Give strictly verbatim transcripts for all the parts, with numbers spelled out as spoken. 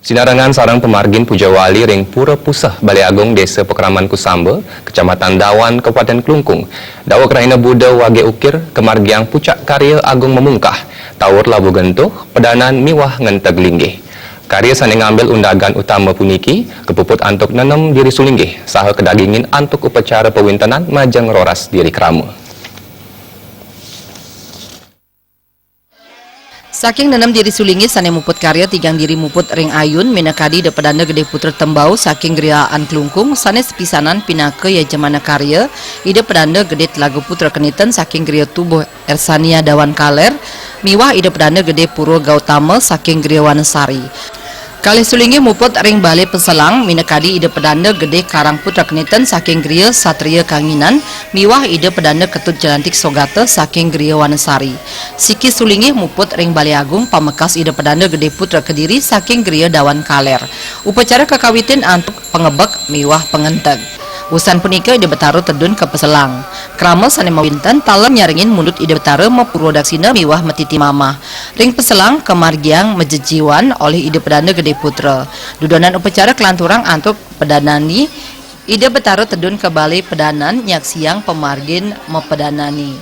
Sinarengan sareng pamargin pujawali ring Pura Puseh Balé Agung Désa Pakraman Kusamba, Kecamatan Dawan, Kabupaten Klungkung, daweg rahina Buda Wagé Ukir kamargiang pucak karya agung mamungkah, taur labuh gentuh, pedanan miwah ngenteg linggih. Karya sané ngambil undagan utama puniki kapuput antuk nenem diri sulinggih saha kadagingin antuk upacara pawintenan majeng roras diri krama. Saking nenem diri sulinggih sané muput karya, tigang diri muput ring ayun, minakadi Ida Pedanda Gedé Putra Tembau saking Griya Klungkung, sané sepisanan pinaka yajamana karya, Ida Pedanda Gedé Telaga Putra Keniten saking Griya Tubuh Ersania Dawan Kaler, miwah Ida Pedanda Gedé Purwa Gautama saking Griya Wanasari. Kalih sulinggih muput ring Balé Peselang, minakadi Ida Pedanda Gedé Karang Putra Keniten saking Griya Satria Kanginan, miwah Ida Pedanda Ketut Jelantik Sogata saking Griya Wanasari. Siki sulinggih muput ring Balé Agung, pamekas Ida Pedanda Gedé Putra Kediri saking Griya Dawan Kaler. Upacara kakawitin antuk pangebek miwah pangenteg. Wusan punika Ida Betara tedun ka Peselang. Krama sané mawinten taler nyarengin mundut Ida Betara mapurwa daksina miwah matiti mamah. Ring Peselang kamargiang majejiwan olih Ida Pedanda Gedé Putra. Dudonan upacara kalanturang antuk pedanani, Ida Betara tedun ka Balé Pedanan nyaksiang pamargin mapedanani.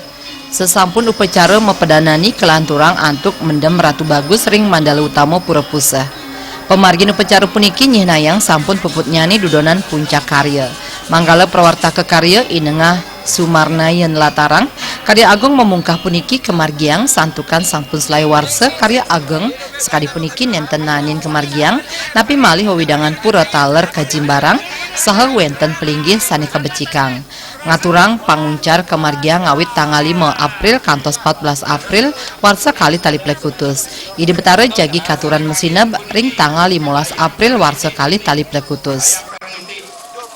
Sasampun upacara mapedanani kalanturang antuk mendem Ratu Bagus ring mandala utama Pura Puseh. Pamargin upacara puniki nyihnayang sampun puputnyané dudonan puncak karya. Manggala prawartaka karya I Nengah Sumarnayan Latarang, karya agung mamungkah puniki kamargiang santukan sampun selaé warsa karya ageng sakadi puniki nénten naenin kamargiang, napi malih wewidangan pura taler kajimbarang saha wénten palinggih sané kabecikang. Ngaturang panguncar kamargiang ngawit tanggal lima April kantos empat belas April warsa kalih tali plekutus. Ida Betara jagi katuran masineb ring tanggal limolas April warsa kalih tali plekutus.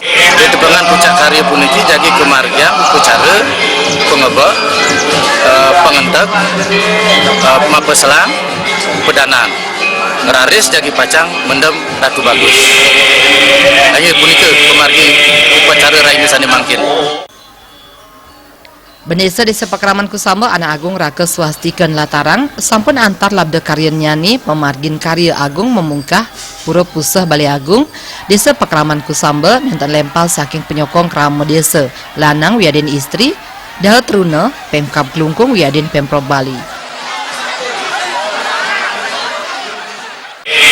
Tetepengan puncak karya puniki jagi kamargiang upacara pangebek, eh, pangenteg, eh, mapeselang, pedanan. Raris jagi pacang mendem Ratu Bagus. Inggih punika pamargi upacara rahina sané mangkin. Bendésa Désa Pakraman Kusamba Anak Agung Raka Swastika Latarang sampun antar labda karyanyané pamargin karya agung mamungkah Pura Puseh Balé Agung, Désa Pakraman Kusamba nénten lempal saking panyokong krama désa, lanang wiadin istri, Dahat Truna, Pemkab Klungkung wiadin Pemprov Bali.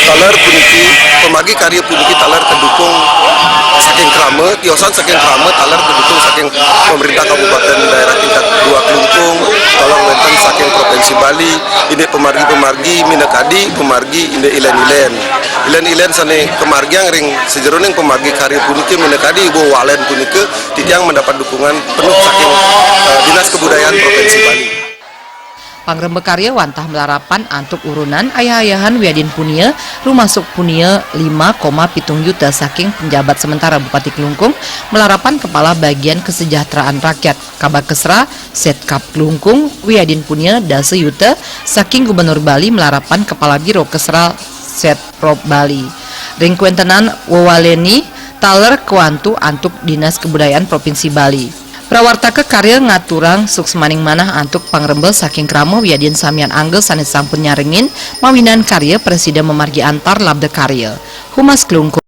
Taler puniki, pamargi karya puniki taler kadukung saking krama, tiosan saking krama, taler kadukung saking pemerintah kabupaten daerah tingkat dua Klungkung, taler wénten saking Provinsi Bali, indik pamargi-pamargi, minakadi pamargi indik ilén-ilén. Ilén-ilén sané kamargiang ring sajeroning pamargi karya puniki minakadi Ibu Walen punika, titiang mendapat dukungan penuh saking, eh, Dinas Kebudayaan Provinsi Bali. Pangremba karya wantah malarapan antuk urunan ayah-ayahan wiadin punia, rumasuk punia lima koma pitung juta saking penjabat sementara Bupati Klungkung, malarapan Kepala Bagian Kesejahteraan Rakyat Kabakesra, Setkab Klungkung, wiadin punia dasa yuta saking Gubernur Bali, malarapan Kepala Biro Kesra, Setprop Bali. Ring kawéntenan wewaleni taler kawantu antuk Dinas Kebudayaan Provinsi Bali. Prawartaka karya ngaturang suksmaning manah antuk pangremba saking krama wiadin samian angga sané sampun nyarengin mawinan karya, prasida mamargi antar labda karya. Humas Klungkung.